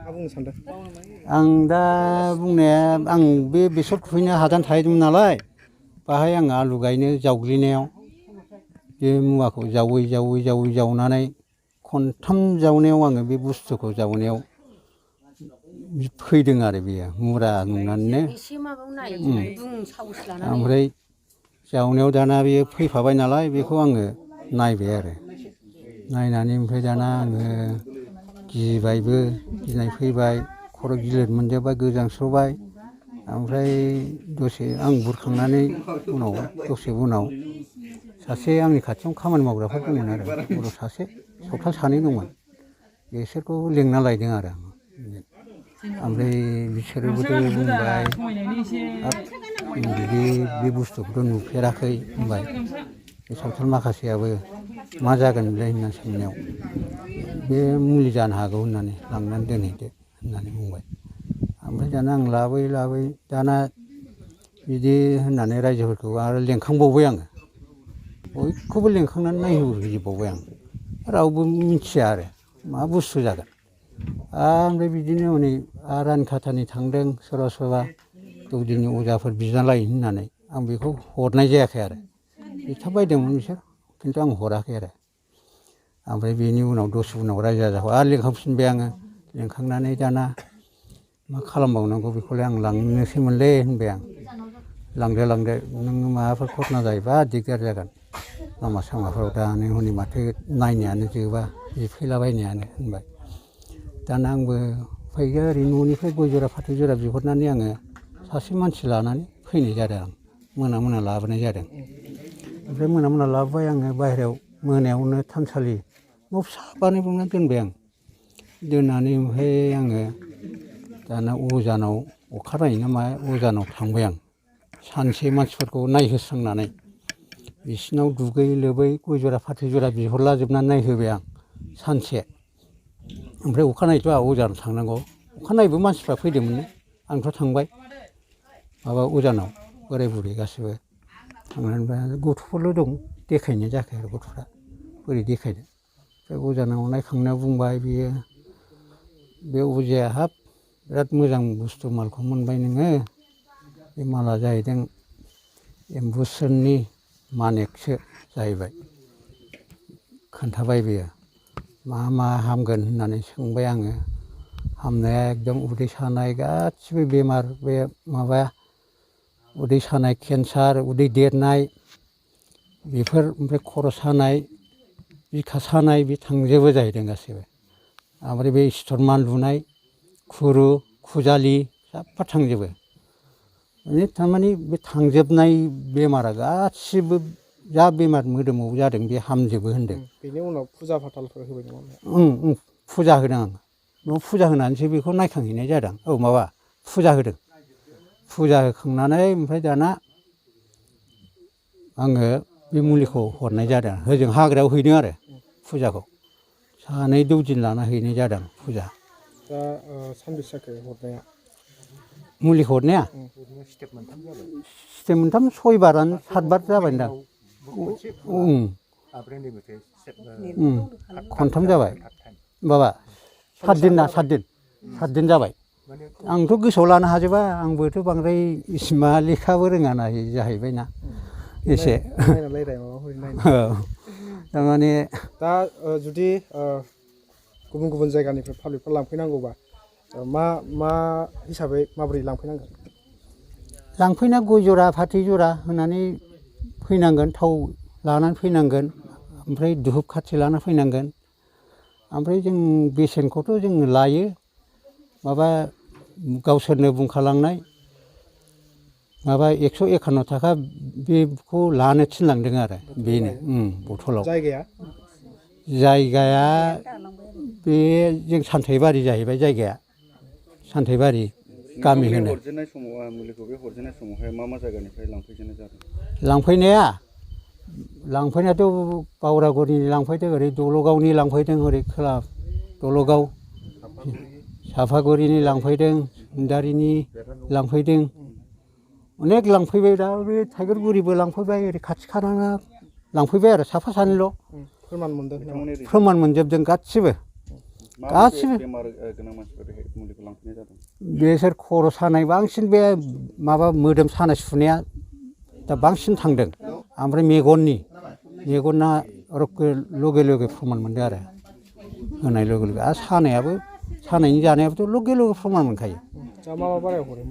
बुंनो सानदों? आं दा बुंनाया आं बे बेसर खुबैनो हादान थाहैदोंमोन नालाय बाहाय आं आलु गायनो जावग्लिनायाव बे मुवाखौ जावै जावै जावै जावनानै खनथाम जावनायाव आङो बे बुस्थुखौ जावनायाव फैदों आरो बेयो मुरा नुनानैनो ओमफ्राय जावनायाव दाना बेयो फैफाबाय नालाय बेखौ आङो नायबाय आरो नायनानै ओमफ्राय दाना आङो गिबायबो गिनाय फैबाय खर' गिलिर मोनजोब्बाय गोजांस्र'बाय ओमफ्राय दसे आं बुरखांनानै उनाव दसे उनाव सासे आंनि खाथियाव खामानि मावग्राफोर दंमोन आरो बर' सासे सावथाल सानै दंमोन बिसोरखौ लेंना लायदों आरो आं ओमफ्राय बिसोरोबोथ' बुंबाय बिदि बे बुस्थुखौथ' नुफेराखै होनबाय बे सावथाल माखासेयाबो मा जागोन बेलाय होनना सोंनायाव बे मुलि जानो हागौ होननानै लांनानै दोनहैदो होननानै बुंबाय ओमफ्राय दाना आं लाबोयै लाबोयै दाना बिदि होननानै रायजोफोरखौ आरो लेंखांबावबाय आङो बयखौबो लेंखांनानै नायहोजोबबावबाय आं रावबो मिथिया आरो मा बुस्थु जागोन ओमफ्राय बिदिनो हनै रानिखाथानि थांदों सोरबा सोरबा दौदिनि अजाफोर बिना लायनो होननानै आं बेखौ हरनाय जायाखै आरो बिथाबबायदोंमोन बिसोर खिन्थु आं हराखै आरो ओमफ्राय बेनि उनाव दसे उनाव रायजो राजाखौ आरो लेंखांफिनबाय आङो लेंखांनानै दाना मा खालामबावनांगौ बेखौलाय आं लांनोसैमोनलै होनबाय आं लांदो लांदो नोङो माबाफोर घटना जायोबा दिगदार जागोन लामा सामाफ्राव दा नों हनै माथो नायनायानो जोबा बिफैलाबायनायानो होनबाय दाना आंबो उफाय गैया ओरै न'निफ्राय गय जरा फाथै जरा बिहरनानै आङो सासे मानसि लानानै फैनाय जादों आं मोना मोना लाबोनाय जादों ओमफ्राय मोना मोना लाबोबाय आङो बाहेरायाव मोनायावनो थानसालि न' फिसा बानायबावना दोनबाय आं दोननानै ओमफ्राय आङो दाना अजानाव अखानायै ना मा अजानाव थांबाय आं सानसे मानसिफोरखौ नायहोस्रांनानै बिसिनाव दुगै लोबै गय जरा फाथै जरा बिहरलाजोबनानै नायहोबाय आं सानसे ओमफ्राय अखानायैथ' आंहा अजानाव थांनांगौ अखानायैबो मानसिफ्रा फैदोंमोन आंथ' थांबाय माबा अजानाव बोराय बुरै गासिबो थांनानै ओमफ्राय गथ'फोरल' दं देखायनाय जायाखै आरो गथ'फ्रा बोरै देखायनो ओमफ्राय अजानाव नायखांनायाव बुंबाय बियो बे अजाया हाब बिराद मोजां बुस्थु मालखौ मोनबाय नोङो बे माला जाहैदों एम्बुस्रोननि मानेकसो जाहैबाय खोन्थाबाय बेयो मा मा हामगोन होननानै सोंबाय आङो हामनाया एकदम उदै सानाय गासिबो बेमार बे माबा उदै सानाय केन्सार उदै देरनाय बेफोर ओमफ्राय खर' सानाय बिखा सानाय बे थांजोबो जाहैदों गासैबो ओमफ्राय बे सिथर मानलुनाय खुरु खुजालि साफा थांजोबो थारमाने बे थांजोबनाय बेमारा गासिबो जा बेमार मोदोमाव जादों बे हामजोबो होनदों बेनि उनाव फुजा फाथालफोर होबाय नामा? फुजा होदों आं न'आव फुजा होनानैसो बेखौ नायखांहैनाय जादों औ माबा फुजा होदों फुजा होखांनानै ओमफ्राय दाना आङो बे मुलिखौ हरनाय जादों होजों हाग्रायाव हैदों आरो फुजाखौ सानै दौदिनि लाना हैनाय जादों फुजा दा सानबेसे जाखो हरनाया मुलिखौ हरनाया स्टेप मोनथाम सयबारानो सातबार जाबायदां खनथाम जाबाय माबा सातदिन जाबाय आंथ' गोसोआव लानो हाजोबा आंबोथ' बांद्राय इसिमा लेखाबो रोङा ना जाहैबाय ना एसे थारमाने दा जुदि गुबुन गुबुन जायगानिफ्राय पाब्लिकफोर लांफैनांगौबा मा हिसाबै माबोरै लांफैनांगोन? लांफैना गय जरा फाथै जरा होनानै फैनांगोन थाव लानानै फैनांगोन ओमफ्राय धुप खाथि लाना फैनांगोन ओमफ्राय जों बेसेनखौथ' जों लायो माबा गावसोरनो बुंखालांनाय माबा 151 थाखा बेखौ लानो थिनलांदों आरो बेनो बथलाव जायगाया बे जों सामथाइबारि जाहैबाय जायगाया सामथाइबारि गामि होनो हरजेननाय समाव मुलिखौ बे हरजेननाय समावहाय मा मा जायगानिफ्राय लांफैजेननाय जादों? लांफैनायाथ' बावरागुरिनि लांफैदों ओरै दल'गावनि लांफैदों ओरै खोला दल'गाव साफागुरिनि लांफैदों सिमदारिनि लांफैदों अनेक लांफैबाय दा बे थाइगेरगुरिबो लांफैबाय ओरै खाथि खालाना लांफैबाय आरो साफा सानैल' फोरमान मोनदों फोरमान मोनजोबदों गासिबो माखासे गासिबो बेमार गोनां मानसिफ्रा बेहाय मुलिखौ लांफैनाय जादों। बेसोर खर' सानाय बांसिन बे माबा मोदोम सानाय सुनाया दा बांसिन थांदों ओमफ्राय मेगना लगे लगे प्रमान मोनदों आरो होनाय लगे लगे आरो सानायनि जानायाबोथ' लगे लगे प्रमान मोनखायो। दा मा बारायाव हरो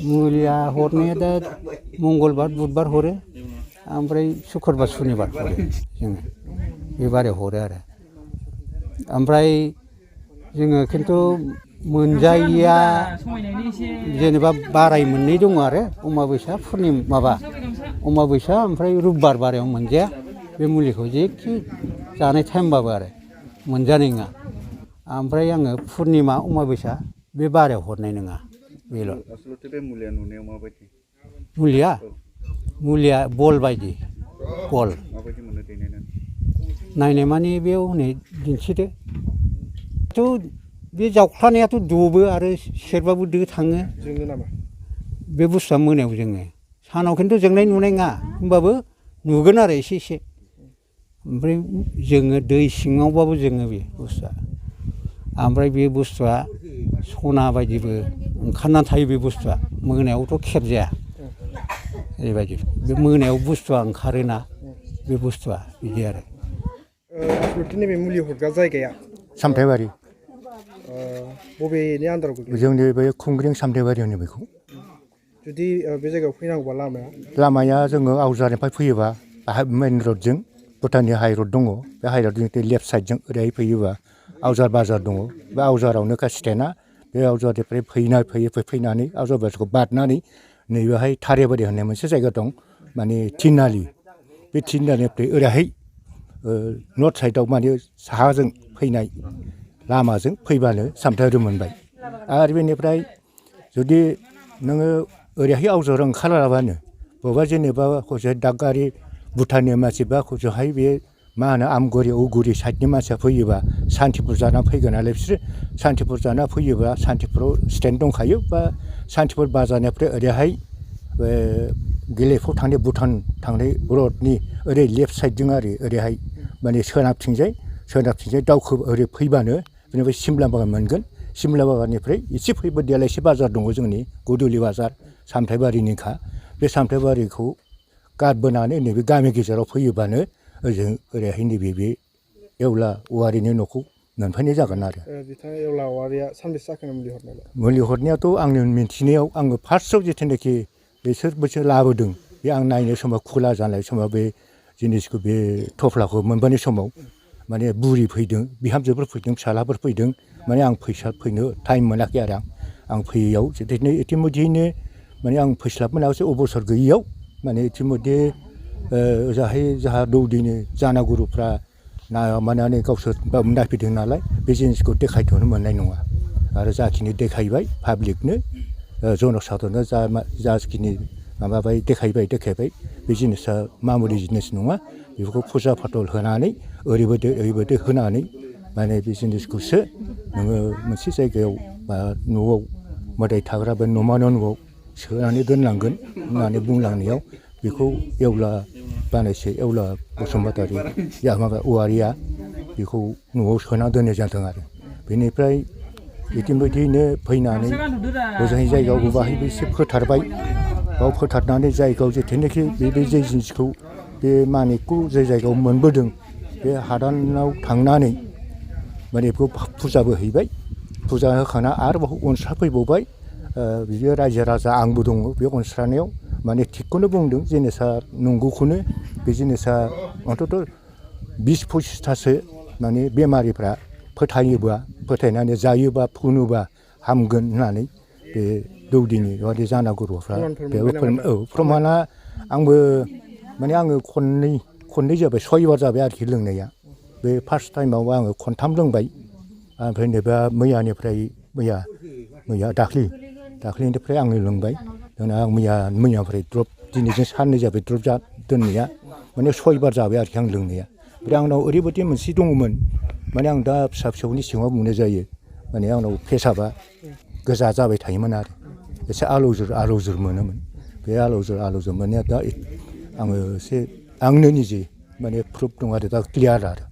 मुलिया हरनाया दा मंगलबार बुधबार हरो ओमफ्राय सुक्रबार सुनिबार हरो जोङो बे बारायाव हरो आरो ओमफ्राय जोङो खिन्थु मोनजायैया जेनेबा बाराय मोननै दङ आरो अमाबैसा अमाबैसा ओमफ्राय रबिबार बारायाव मोनजाया बे मुलिखौ जेखि जानाय टाइमबाबो आरो मोनजानाय नङा ओमफ्राय आङो पुर्निमा अमाबैसा बे बारायाव हरनाय नङा बेल'। आसलथे बे मुलिया नुनायाव माबायदि? मुलिया बल बायदि बल माबायदि मोनो देनायनानै? नायनाय माने बेयाव हनै दिन्थिदो बे जावख्लानायाथ' दबो आरो सेरबाबो दो थाङो। जोङो नामा? बे बुस्थुआ मोनायाव जोङो सानाव खिन्थु जोंनाय नुनाय नङा होमबाबो नुगोन आरो एसे एसे ओमफ्राय जोङो दै सिङावबाबो जोङो बे बुस्थुआ ओमफ्राय बे बुस्थुआ सना बायदिबो ओंखारनानै थायो बे बुस्थुआ मोनायावथ' खेबजाया ओरैबायदि बे मोनायाव बुस्थुआ ओंखारोना बे बुस्थुआ बिदि आरो। आसलथे नैबे मुलि हरग्रा जायगाया सामथाइबारि बबेनि आन्दाराव गोग्लैयो? जोंनि बे खुंग्रिं सामथाइबारि होनो बेखौ। जुदि बे जायगायाव फैनांगौबा लामाया जोङो आवजारनिफ्राय फैयोबा मेइन रडजों भुटाननि हाइ रड दङ बे हाइ रडजों लेफ्ट साइडजों ओरैहाय फैयोबा आवजार बाजार दङ बे आवजारावनो स्टेन्डआ बे आवजारनिफ्राय फैनानै आवजार बाजारखौ बारनानै नैबेहाय थारेबारि होननाय मोनसे जायगा दं माने थिनालि बे थिनालिनिफ्राय ओरैहाय नर्थ साइडआव माने साहाजों फैनाय लामाजों फैबानो सामथाइबारि मोनबाय आरो बेनिफ्राय जुदि नोङो ओरैहाय आवजाराव ओंखारलाबानो बबेबा जेनेबा हजों दादगारि भुटाननि मानसि बा हजोंहाय बे मा होनो आमगुरि उगुरि साइडनि मानसिया फैयोबा सान्तिपुर जाना फैगोन नालाय बिसोरो सान्तिपुर जाना फैयोबा सान्तिपुराव स्टेन्ड दंखायो बा सान्तिपुर बाजारनिफ्राय ओरैहाय गेलेफु थांनाय भुटान थांनाय रडनि ओरै लेफ्ट साइडजों आरो ओरैहाय माने सोनाबथिंजाय दावखो ओरै फैबानो बेनिफ्राय सिमला बागान मोनगोन। सिमला बागाननिफ्राय एसे फैबा देलायसे बाजार दङ जोंनि गुदुलि बाजार सामथाइबारिनिखा बे सामथाइबारिखौ गारबोनानै नैबे गामि गेजेराव फैयोबानो ओजों ओरैहाय नैबे बे एवला औवारिनि न'खौ मोनफैनाय जागोन आरो। बिथाङा एवला औवारिया सानबेसे जाखो मुलि हरनायालाय? मुलि हरनायाथ' आंनि मिन्थिनायाव आङो फार्स्टआव जिथुनाखि बिसोर लाबोदों बे आं नायनाय समाव खुला जानाय समाव बे जिनिसखौ बे थफ्लाखौ मोनबोनाय समाव माने बुरि फैदों बिहामजोफोर फैदों फिसालाफोर फैदों माने आं फैनो टाइम मोनाखै आरो आं फैयैयाव इतिमध्येनो माने आं फैस्लाब मोनाखैसै अबसर गैयैयाव माने इतिमध्ये ओजाहाय जोंहा दौदिनि जानागुरुफ्रा माने गावसोर नायफैदों नालाय बे जिनिसखौ देखायथ'नो मोननाय नङा आरो जाखिनि देखायबाय पाब्लिकनो जनसाधारनो जाखिनि माबाबाय देखायबाय बे जिनिसा मामुलि जिनिस नङा बेफोरखौ फुजा फाथल होनानै ओरैबायदि होनानै माने बे जिनिसखौसो नोङो मोनसे जायगायाव बा न'आव मोदाय थाग्रा बे न'मा न'आव सोनानै दोननांगोन होननानै बुंलांनायाव बेखौ एवला बसुमतारी माबा औवारिया बेखौ न'आव सोना दोननाय जादों आरो बेनिफ्राय इतिमध्येनो फैनानै मोजाङै जायगायाव बाहायबो एसे फोथारबाय बाव फोथारनानै जायगायाव जिथुनाखि बे जिनिसखौ बे मानिकखौ जे जायगायाव मोनबोदों बे हादानाव थांनानै माने बेखौ फुजाबो हैबाय फुजा होखांना आरोबाव अनस्राफैबावबाय बियो रायजो राजा आंबो दङ बे अनस्रानायाव माने थिगखौनो बुंदों जिनिसा नंगौखौनो बे जिनिसा अन्तत 20-25थासो माने बेमारिफ्रा फोथायनानै जायोबा फुनोबा हामगोन होननानै बे दौदिनि बादि जानागुरुफ्रा प्रमाना आंबो माने आङो खननै जाबाय 6 बार जाबाय आरोखि लोंनाया बे फार्स्ट टाइमाव आङो खनथाम लोंबाय ओमफ्राय नैबे मैया दाख्लिनिफ्राय आङो लोंबाय दाना आं मैयानिफ्राय द्रप दिनैजों साननै जाबाय द्रप दोननाया माने 6 बार जाबाय आरोखि आं लोंनाया ओमफ्राय आंनाव ओरैबायदि मोनसे दङमोन माने आं दा फिसौनि सिङाव बुंनाय जायो माने आंनाव पेसाबा गोजा जाबाय थायोमोन आरो एसे आलौजोर मोनोमोन बे आलौजोर मोननाया दा आङो एसे आंनो निजे माने प्रुफ दं आरो दा क्लियार आरो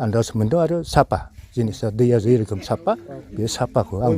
आन्दाज मोनदों आरो साफा जिनिसा दैया जे रोखोम साफा बे साफाखौ आं